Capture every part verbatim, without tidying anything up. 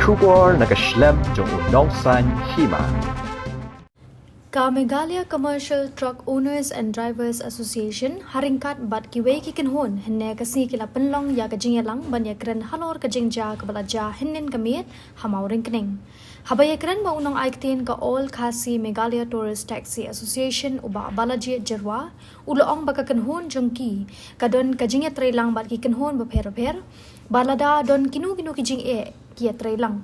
Khubor na ka shlem jong u nongsaiñ hima. Ka Meghalaya Commercial Truck Owners and Drivers Association ha ryngkat bad kiwei ki kynhun hynne ka sngi ki la pynlong ïa ka jingïalang ban ïakren halor ka jingjia kaba la jia hynnin ka miet ha Mawryngkneng. Haba ïakren bad u nongai ktien ka All Khasi Meghalaya Tourist Taxi Association u Bah Balajied Jyrwa, u la ong ba ka kynhun jong ki ka don ka jingïatreilang bad ki kynhun bapher bapher, ba lada don kino kino ki jingeh ki ïatreilang.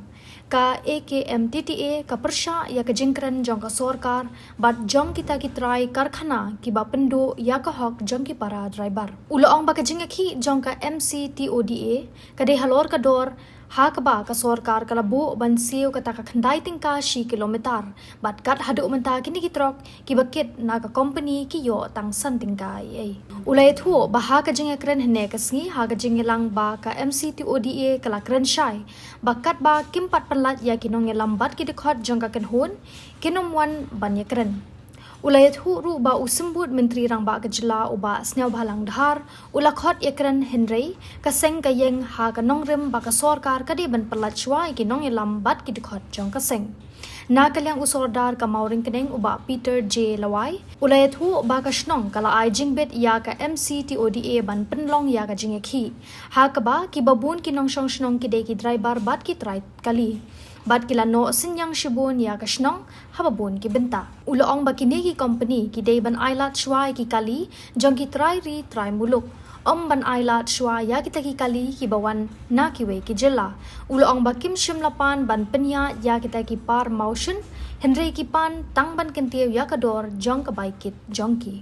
Ka A K M T T A ka pyrshah ïa ka jingkren jong ka sorkar bad jong kita ki trai karkhana kiba pynduh ïa ka hok jong ki para driver. U la ong ba ka jingïakhih jong ka M C T O D A ka dei halor ka dor ha kaba ka sorkar ka la buh ban siew kata ka khyndai tyngka shi kilometer bad kat haduh mynta kine ki trok kiba kit na ka kompani ki ïoh tang san tyngka ei ei. U la ïathuh ba ha ka jingïakren hynne ka sngi ha ka jingïalang ba ka M C T O D A ka la kren shai ba katba kim pat pynlait ïa ki nongïalam bad ki dkhot jong ka kynhun, kin ym wan ban ïakren. U la ïathuh ruh ba u Symbud Myntri Rangbah ka jylla u Bah Sniawbhalang Dhar u la khot ïakren, hynrei ka seng ka ïeng ha ka nongrim ba ka sorkar ka dei ban pynlait shuwa ïa ki nongïalam bad ki dkhot jong ka seng. Na ka liang u Sordar ka Mawryngkneng u Bah Peter J Lawai u la ïathuh ba ka shnong ka la ai jingbit ïa ka M C T O D A ban pynlong ïa ka jingïakhih, ha kaba kiba bun ki nongshong shnong ki dei ki driver bad ki trai kali, bad ki la noh synñiang shibun ïa ka shnong ha ba bun ki bynta. U la ong ba kine ki kompani ki dei ban ailad shuwa ïa ki kali jong ki trai ri trai muluk, ym ban ailad shuwa ïa kita ki kali kiba wan na kiwei ki jylla. U la ong ba kim shym la pan ban pynïaid ïa kita ki par mawshun, hynrei ki pan tang ban kyntiew ïa ka dor jong ka bai kit jong ki.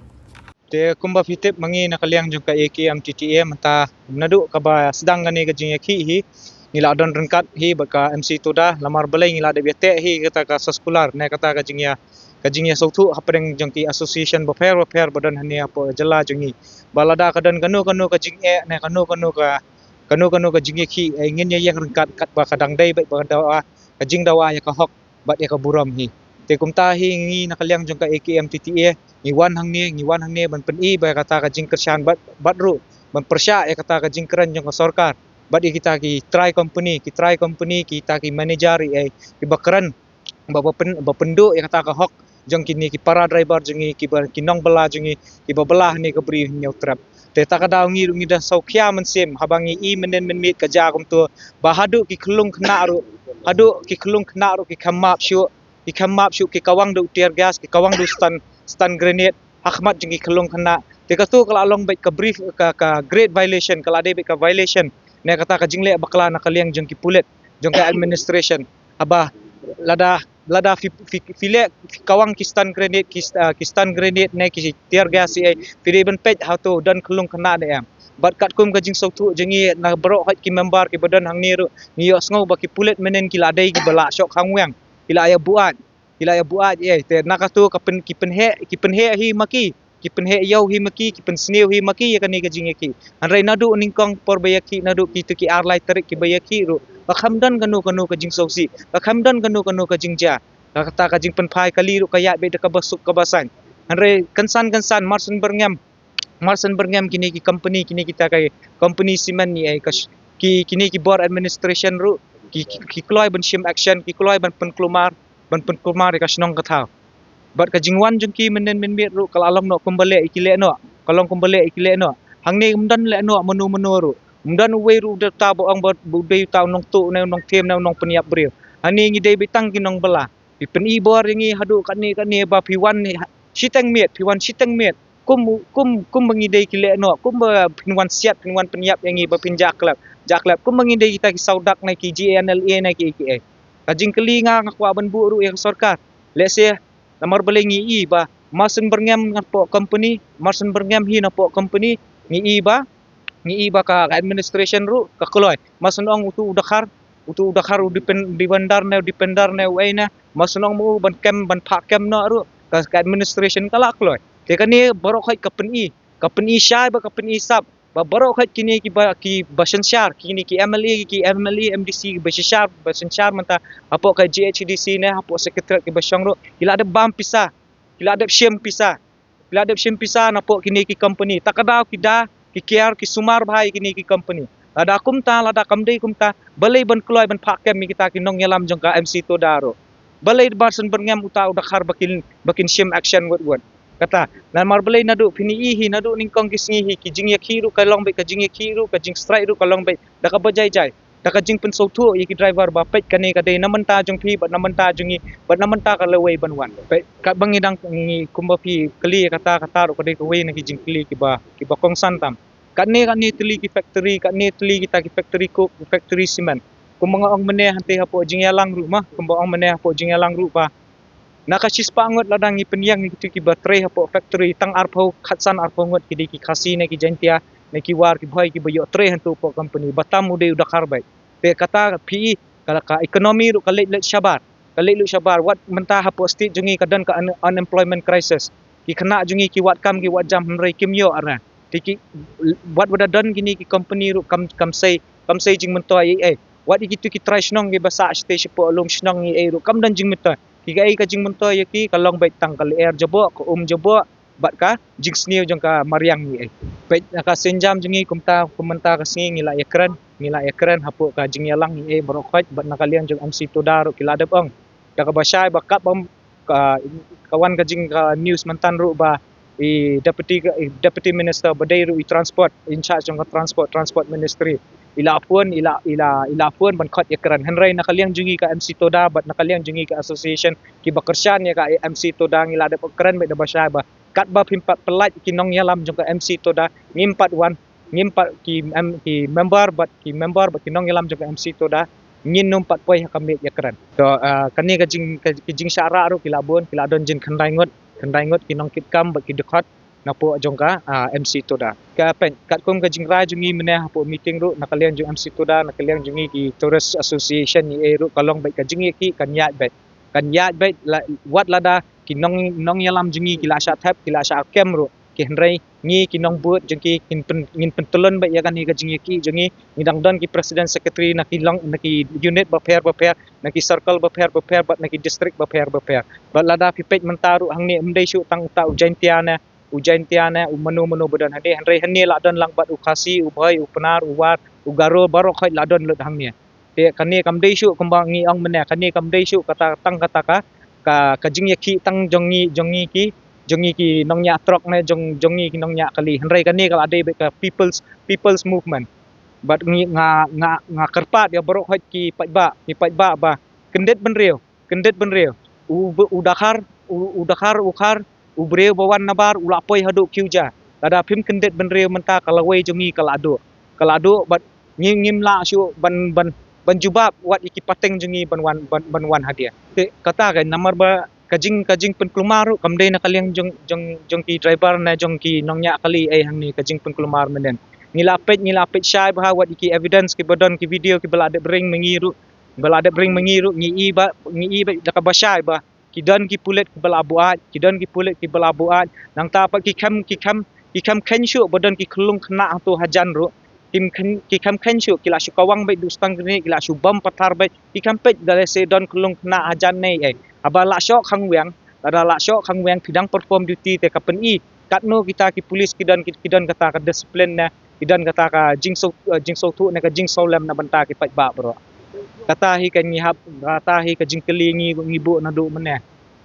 Te kumba phi tip, ma ngi na ka liang jong ka A K M T T A mynta, naduh kaba sdang kane ka jingïakhih hi, ngi la don ryngkat hi bad ka M C Toda, namar balei ngi la dep ïateh hi kata ka soskular ne kata ka jingïa, ka jingïasngewthuh hapdeng jong ki association bapher bapher ba don hangne hapoh jylla jong ngi. Ba lada ka don kano kano ka jingeh ne kano kano ka, kano kano ka jingïakhih, eh, ngin ïa ïeng ryngkat katba ka dang dei bad ba ka dawa, ka jingdawa ïa ka hok bad ïa ka burom hi. Te kumta hi ngi na ka liang jong ka A K M T T A, ngi wan hangne, ngi wan hangne ban pyni ba ïa kata ka jingkyrshan bad, bad ruh ban pyrshah ïa kata ka jingkren jong ka sorkar bad ïa kita ki trai kompani, ki trai kompani, kita ki manager ïa, kiba kren ba, ba pyn, ba pynduh ïa kata ka hok jong kine ki para driver jong ngi, kiba, ki nongbylla jong ngi, kiba bylla hangne ka Bri u Hynñiewtrep. Te ta ka daw ngi ruh ngi da sngewkhia mynsiem haba ngi i mynnin mynmiet ka jia kumto, ba haduh ki khyllung khynnah ruh, haduh ki khyllung khynnah ruh ki khem map shuh, ki khem map shuh, ki kawang da u tear gas, ki kawang da u stun, stun grenade ha khmat jong ki khyllung khynnah. Te kato ka la long beit ka brief, ka, ka great violation, ka la dei beit ka violation ne kata ka jingleh bakla na ka liang jong ki pulit, jong ka administration. Haba lada, lada phi, phi, phi leh, phi kawang ki stun grenade, ki st-, ah, ki stun grenade ne ki tear gas ïa, phi dei ban peit hato don khyllung khynnah ne em. Bad katkum ka jingsngewthuh jong ngi na baroh hoi ki member kiba don hangne ruh, ngi ïohsngew ba ki pulit mynnin ki la dei kiba la shoh khang weng, ki la ïa buaid, ki la ïa buaid ïa. Te na kato ka pyn, ki pynheh, ki pynheh hi ma ki, ki pynheh ïew hi ma ki, ki pynsniew hi ma ki ïa kane ka jingïakhih. Hynrei naduh nyngkong por ba ïakhih, naduh kito ki ar lai tarik kiba ïakhih ruh, ba kham don kano kano ka jingsngewsih, ba kham don kano kano ka jingjia. Ka kata ka jingpynphai kali ruh ka ïaid beit da kaba suk kaba saiñ. Hynrei kynsan kynsan, mar shen byrngem, mar shen byrngem kine ki kompani, kine kita ki kompani simen ne ei, ka sh-, ki, kine ki bor administration ruh ki, ki, ki kloi ban shim action, ki kloi ban pynkulmar, ban pynkulmar ïa ka shnong ka thaw. Bad ka jingwan jong ki mynnin mynmiet ruh ka la long noh kumba leh ïa ki leh noh, ka long kumba leh ïa ki leh noh. Hangne ym don leh noh mano mano ruh. Ym don uwei ruh uta ba ong ba u dei uta u nongtuh ne u nongthem ne u nongpynïap briew. Hangne ngi dei beit tang ki nongbylla. Phi pyni bor ïa ngi haduh katne katne ba phi wan shiteng miet, phi wan shiteng miet. Kum, kum, kumba ngi dei ki leh noh, kumba phin wan siat, phin wan pynïap ïa ngi ba phin jah khlep, jah khlep. Kumba ngi dei kita ki Sawdak ne ki G N L A ne ki A K A. Ka jingkylli nga, nga kwah ban buh ruh ïa ka sorkar. Lehse namar balei ngi i ba mar shen byrngem napoh kompani, mar shen byrngem hi napoh kompani, ngi i ba, ngi i ba ka, ka administration ruh ka kloi. Mar shen ong utu u dkhar, utu u dkhar u depend-, defender ne, defender ne uei ne, mar shen ong ma u ban kem, ban phah kem noh ruh ka, ka administration ka la kloi. Te kane baroh khoit ka pyni, ka pyni shai bad ka pyni sap ba baroh khoit kine kiba, kiba synshar, kine ki M L A, ki M L A, M D C kiba synshar, ba synshar mynta hapoh ka G H A D C ne hapoh secretariat kiba shong ruh, ki la dep bam pisa, ki la dep shim pisa, ki la dep shim pisa napoh kine ki kompani. Ta ka daw ki da, ki kiar, ki sumar bha ïa kine ki kompani. Lada kumta, lada kam dei kumta, balei ban kloi ban phah kem ïa kita ki nongïalam jong ka M C Toda ruh? Balei ba shen ban ngam uta u Dkhar ba kin, ba kin shim action wut wut? Kata, namar balei naduh phin ïohi, naduh nyngkong ki sngi hi, ki jingïakhih ruh ka long beit, ka jingïakhih ruh, ka jingstrike ruh ka long beit da kaba jai jai, da ka jingpynsngewthuh ïa ki driver ba peit kane ka dei na bynta jong phi bad na bynta jong ngi bad na bynta ka lawei ban wan. Peit, katba ngi dang ngi kumba phi kylli kata, kata ruh ka dei kawei na ki jingkylli kiba, kiba kongsan tam. Katne, katne tylli ki factory, katne tylli kita ki factory coke, factory cement. Kumba nga ong mynne hangtei hapoh jingïalang ruh ma, kumba ong mynne hapoh jingïalang ruh ba na ka shispah ngut lada ngi pynïeng ïa kitu kiba trei hapoh factory, tang arphew, khatsan arphew ngut ki dei ki Khasi ne ki Jaintia ne ki War, ki Bhoi, kiba ïoh trei hangtu hapoh company, ba tam u dei u Dkhar beit. Te kata phi i ka, ka economy ruh ka leit leit shabar, ka leit leit shabar. Wat mynta hapoh state jong ngi ka don ka un-, unemployment crisis. Ki khynnah jong ngi ki wad kam, ki wad jam, hynrei kim ïoh arngut. Te ki, wat wat da don kine ki company ruh kam, kam sei, kam sei jingmyntoi ei ei. Wat ïa kitu ki trai shnong kiba sah shatei shapoh lum shnong ei ei ruh kam don jingmyntoi. Ki kaei ka jingmyntoi ïa ki? Ka long beit tang ka lyer jaboh, ka um jaboh bad ka jingsniew jong ka mariang ei ei. Peit, na ka sienjam jong ngi kumta, kum mynta ka sngi ngi la ïakren, ngi la ïakren hapoh ka jingïalang ei ei baroh khoit, bad na ka liang jong M C Toda ruh ki la dep ong. Da kaba shai ba katba ka, ka wan ka jing, ka news mynta ruh ba i deputy, i deputy minister ba dei ruh i transport, in charge jong ka transport, transport ministry, i la phone, i la, i la, i la phone ban khot ïakren. Hynrei na ka liang jong ngi ka M C Toda bad na ka liang jong ngi ka association kiba kyrshan ïa ka M C Toda, ngi la dep kren beit da ba shai ba katba phim pat pyllait ki nongïalam jong ka M C Toda, ngim pat wan, ngim pat ki, em, ki member bad, ki member bad ki nongïalam jong ka M C Toda, ngin nym pat poi ha ka miej ïakren. To, ah, kane ka jing, ka, ki jingshah rah ruh ki la bun, ki la don jin khyndai ngut, khyndai ngut ki nongkitkam bad ki dkhot napoh jong ka, ah, M C Toda. Ka peit, katkum ka jingrai jong ngi mynne hapoh meeting ruh, na ka liang jong M C Toda, na ka liang jong ngi ki Tourist Association ei ei ruh, ka long beit ka jingïakhih kan ïaid beit. Kan ïaid beit la, wat lada ki nong, nongïalam jong ngi ki la shah thep, ki la shah kem ruh, ki hynrei ngi ki nongbud jong ki, ngin pyn, ngin pyntyllun beit ïa kane ka jingïakhih jong ngi. Ngi dang don ki president secretary na ki long, na ki unit bapher bapher, na ki circle bapher bapher bad na ki district bapher bapher. Bad lada phi peit mynta ruh hangne ym dei shuh tang uta u Jaintia ne, u Jaintia ne, u mano mano ba don hangne, hynrei hangne la don lang bad u Khasi, u Bhoi, u Pnar, u War, u Garo, baroh khoit la don lut hangne. Te kane kam dei shuh kumba ngi ong mynne, kane kam dei shuh kata, tang kata ka, ka, ka jingïakhih tang jong ngi, jong ngi ki, jong ngi ki nongñiah trok ne jong, jong ngi ki nongñiah kali. Hynrei kane ka la dei beit ka people's, people's movement. Bad ngi, nga, nga, nga kyrpad ïa baroh khoit ki paidbah, ki paidbah ba kyndit bynriew, kyndit bynriew. U, u Dkhar, u, u Dkhar, u Khar, u briew ba wan nabar u la poi haduh Kiuja. Lada phim kyndit bynriew mynta ka lawei jong ngi ka la duh, ka la duh bad ngi, ngim lah shuh ban, ban, ban jubab wat ïa ki pateng jong ngi ban wan, ban, ban wan hadien. Te kata ka namar ba ka jing, ka jingpynkulmar ruh kam dei na ka liang jong, jong, jong ki driver ne jong ki nongñiah kali ei hangne, ka jingpynkulmar mynnin. Ngi la peit, ngi la peit shai bha wat ïa ki evidence kiba don, ki video kiba la dep ring ma ngi ruh, ba la dep ring ma ngi ruh, ngi i ba, ngi i ba da kaba shai ba ki don ki pulit kiba la buaid, ki don ki pulit kiba la buaid. Nangta pat ki khem, ki khem, ki khem kheiñ shuh ba don ki khyllung khynnah hangto hajan ruh. Kim khem, ki khem kheiñ shuh, ki la shu kawang beit duh stang kine, ki la shu bom pathar beit. Ki khem peit da lehse don khyllung khynnah hajan ne ei. Haba la shoh khang weng, lada la shoh khang weng phi dang perform duty te ka pyni katno kita ki police ki don, ki, ki don kata ka discipline ne, ki don kata ka jingsngew, eh, jingsngewthuh ne ka jingsngewlem na bynta ki paidbah baroh. Kata hi ka ngi hap, kata hi ka jingkylli ngi, ngi buh naduh mynne.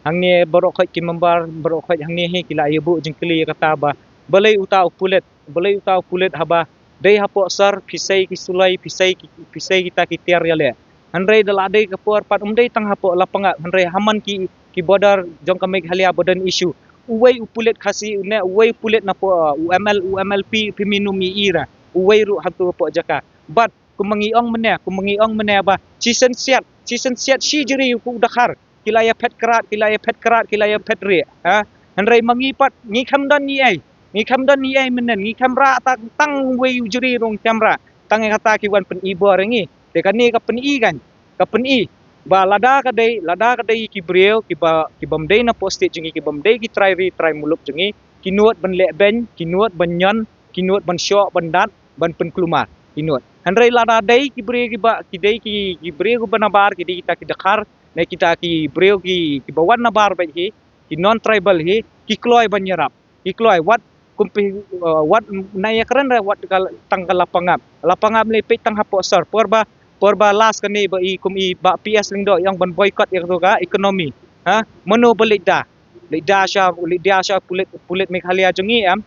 Hangne baroh khoit ki member, baroh khoit hangne hi ki la ïa buh jingkylli ïa kata ba balei uta u pulit, balei uta u pulit haba dei hapoh sor phi sei ki suloi, phi sei ki, phi sei kita ki tiar ïaleh. Hynrei da la dei ka por pat um dei tang hapoh Lapangap, hynrei ha man ki, ki border jong ka Meghalaya ba don issue. Uwei u pulit Khasi, une uwei u pulit napoh, uh, u M L, u M L P, phim ïohi ïa i ra. Uwei ruh hangto hapoh jaka. Bad kumba ngi ong mynne, kumba ngi ong mynne ba shisien siat, shisien siat shi jri u Dkhar. Ki la ïa phet krad, ki la ïa phet krad, ki la ïa phet rieh, ha. Hynrei ma ngi pat ngi khem don ei ei, ngi khem don ei ei mynnin, ngi khem rah tang, tang uwei u jri ruh ngi khem rah. Tang ïa kata ki wan pyni bor ïa ngi. Te kane ka pyni kan, ka pyni ba lada ka dei, lada ka dei ki briew kiba, kibym dei napoh state jong ngi, kibym dei ki trai ri trai muluk jong ngi, ki nud ban leh beiñ, ki nud ban ñion, ki nud ban shoh ban dat, ban pynkulmar, ki nud. Hynrei lada dei ki briew kiba, ki dei ki, ki briew kiba nabar, ki dei kita ki Dkhar ne kita ki briew ki, kiba wan nabar beit hi, ki non tribal hi, ki kloi ban ïarap, ki kloi. Wat, Kum phi, uh, wat na ïa kren re wat ka tang ka lapangap. Lapangap lei peit tang hapoh sor. Por ba, por ba last kane ba i kum i Bah P S Lyngdoh i ong ban boycott ïa ka economy. Ha? Mano ba leit da? Leit da sha, leit da sha pulit, pulit Meghalaya jong i em?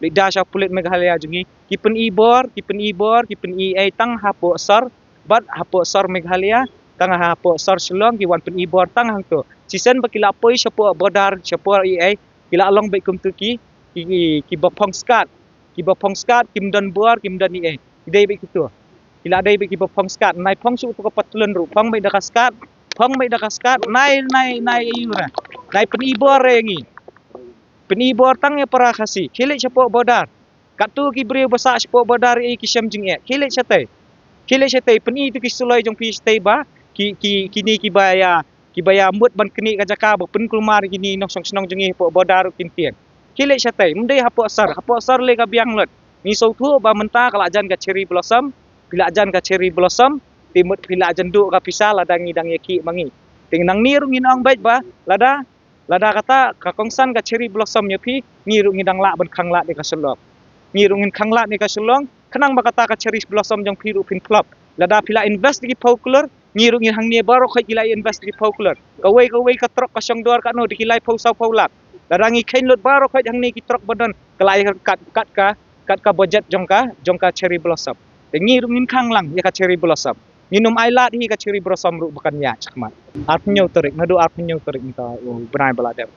Leit da sha pulit Meghalaya jong i. Ki pyn-i bor, ki pyn-i bor, ki pyn-i ei tang hapoh sor. Bad hapoh sor Meghalaya, tang hapoh sor Shillong, ki wan pyn-i bor tang hangto. Shisien ba ki la poi shapoh border, shapoh i ei, ki la long beit kumto ki, ki, ki, ki ba phong skat. Ki ba phong skat, kim don bor, kim don i ei. Ki dei beit kito. Ki la dei beit ki ba phong skat. Nai phong shu tu ka patlun ruh. Phong beit da ka skat. Phong beit da ka skat. Nai, nai, nai, ayu ra. Nai pyn-i bor re ngi. Pyn-i bor tang ïa para Khasi. Khie leit shapoh border. Katto ki briew ba sah shapoh border i ki shem jingeh. Khie leit shatei. Khie leit shatei. Pyn-i tu ki suloi jong phi shatei ba. Ki, ki, kini ki ba ïa, ki ba ïa mut ban knieh ka jaka ba pynkulmar kini nongshong shnong jong ngi hapoh border ruh kin tieng. Khie leit shatei, ym dei hapoh sor, hapoh sor lei ka biang lut. Ngi sngewthuh ba mynta ka la jan ka cherry blossom, phi la jan ka cherry blossom, te mut phi la jan duh ka pisa lada ngi dang ïa khih ma ngi. Te nangne ruh ngin ong beit ba, lada, lada kata ka kongsan ka cherry blossom ïa phi, ngi ruh ngi dang lah ban khanglad ïa ka Shillong. Ngi ruh ngin khanglad ïa ka Shillong, khnang ba kata ka cherry blossom jong phi ruh phin flop. Lada phi la invest ki phew klur, ngi ruh ngi hangne baroh khoit ki la invest ki phew klur. Kawei kawei ka trok ka shong dor katno da ki laiphew sawphew lak. Lada ngi kheiñ lut baroh khoit hangne ki trok ba don ka la ïa kat, kat ka, kat ka budget jong ka, jong ka cherry blossom. Te ngi ruh ngin khang lang ïa ka cherry blossom. Ngin ym ai lad hi ka cherry blossom ruh ba kan ïaid shakhmat. Arphew hynñiew tarik, naduh arphew hynñiew tarik mynta u bnai ba la dep.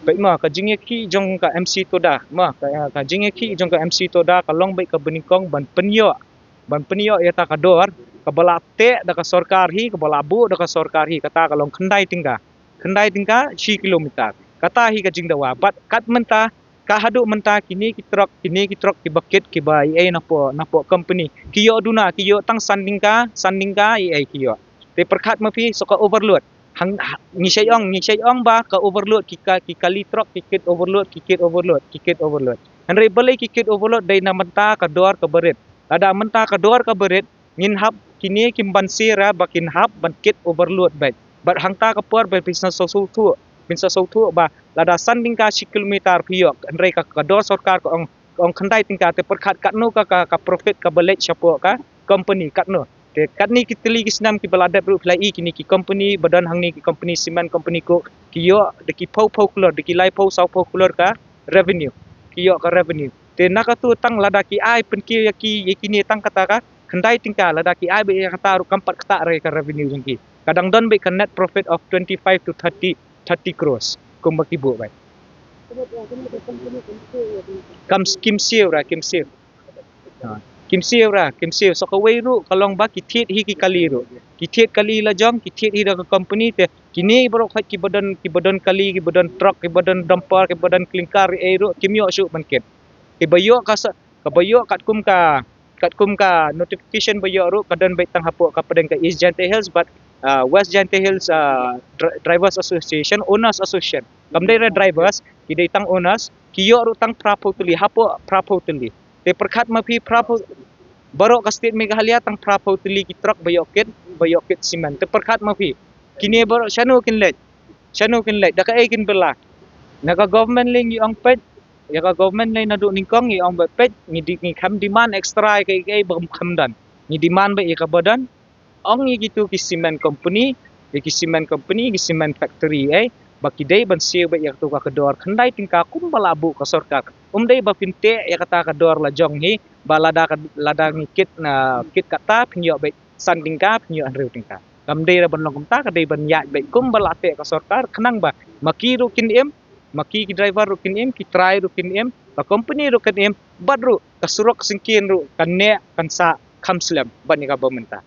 Peit mo ka jingïakhih jong ka M C Toda, mo ka, ka jingïakhih jong ka M C Toda ka long beit ka banyngkong ban pynïoh ban pynïoh ïa ta ka dor, kaba la teh da ka sorkar hi, kaba la buh da ka sorkar hi, kata ka long khyndai tyngka. Khyndai tyngka shi kilometer. Kata hi ka jingdawa. Bad kat mynta, ka haduh mynta kine ki trok, kine ki trok kiba kit, kiba i ei napoh, napoh company. Ki ïoh duna, ki ïoh tang san tyngka, san tyngka i ei ki ïoh. Te pyrkhat ma phi, so ka overload. Hang, ha, ngi shait ong, ngi shait ong ba ka overload ki ka, ki kali trok, ki kit overload, ki kit overload, ki kit overload. Hynrei balei ki kit overload dei na mynta ka dor kaba rit. Lada mynta ka dor kaba rit, ngin hap kine kim ban sir ba kin hap ban kit overload beit. Bad hangta ka por ba phin sa sngewthuh, phin sa sngewthuh ba lada san tyngka shi kilometer phi ïoh, hynrei ka, ka dor sorkar ka ong, ka ong khyndai tyngka te pyrkhat katno ka, ka, ka profit kaba leit shapoh ka company katno. Te katne ki tylli ki snem kiba la dep ruh phi la i kine ki company ba don hangne ki company cement company coke ki ïoh da ki phew phew klur, da ki laiphew sawphew klur ka revenue. Ki ïoh ka revenue. Te na katu tang lada ki ai pynkiew ïa ki, ïa kine tang kata ka khyndai tyngka, lada ki ai beit ïa kata ruh kam pat ktah re ka revenue jong ki. Ka dang don beit ka net profit of twenty-five to thirty, thirty crores. Kumba ki buh beit. Kam s-, kim siew ra, kim siew. Ha. Kim siew ra, kim siew. So kawei ruh ka long ba ki thied hi ki kali ruh. Ki thied kali la jong, ki thied hi da ka company te. Kine baroh khoit kiba don, kiba don kali, kiba don truck, kiba don dumper, kiba don clinker, ei ruh, kim ïoh shuh ban kit. Kiba ïoh ka sa, kaba ïoh katkum ka, katkum ka notification ba ïoh ruh, ka don beit tang hapoh ka pdeng ka East Jaintia Hills, bad, ah, West Jaintia Hills, ah, Dri-, Drivers Association, Owners Association. Kam dei re drivers, ki dei tang owners, ki ïoh ruh tang phra phew tylli, hapoh phra phew tylli. Te pyrkhat ma phi phra phew, baroh ka state Meghalaya tang phra phew tylli ki truck ba ïoh kit, ba ïoh kit cement. Te pyrkhat ma phi. Kine baroh shano kin leit. Shano kin leit. Da kaei kin bylla. Na ka government lei ngi ong peit. Ïa ka government lei naduh nyngkong ngi ong ba peit. Ngi di, ngi kham demand extra ïa kaei kaei ba kham don. Ngi demand beit ïa kaba don. Ong ïa kitu ki cement company, ïa ki cement company, ki cement factory, eh, ba ki dei ban siew beit ïa katu ka dor khyndai tyngka kumba la buh ka sorkar. Um dei ba phin teh ïa kata ka dor la jong hi, ba lada ka, lada ngi kit na, kit kata phin ïoh beit san tyngka, phin ïoh hynriew tyngka. Kam dei ra ban long kumta, ka dei ban ïaid beit kumba la teh ka sorkar, khnang ba ma ki ruh kin im, ma ki ki driver ruh kin im, ki trai ruh kin im, ka company ruh kin im, bad ruh ka surok syngkien ruh kan neh kan sah kham slem ban ïa kaba mynta.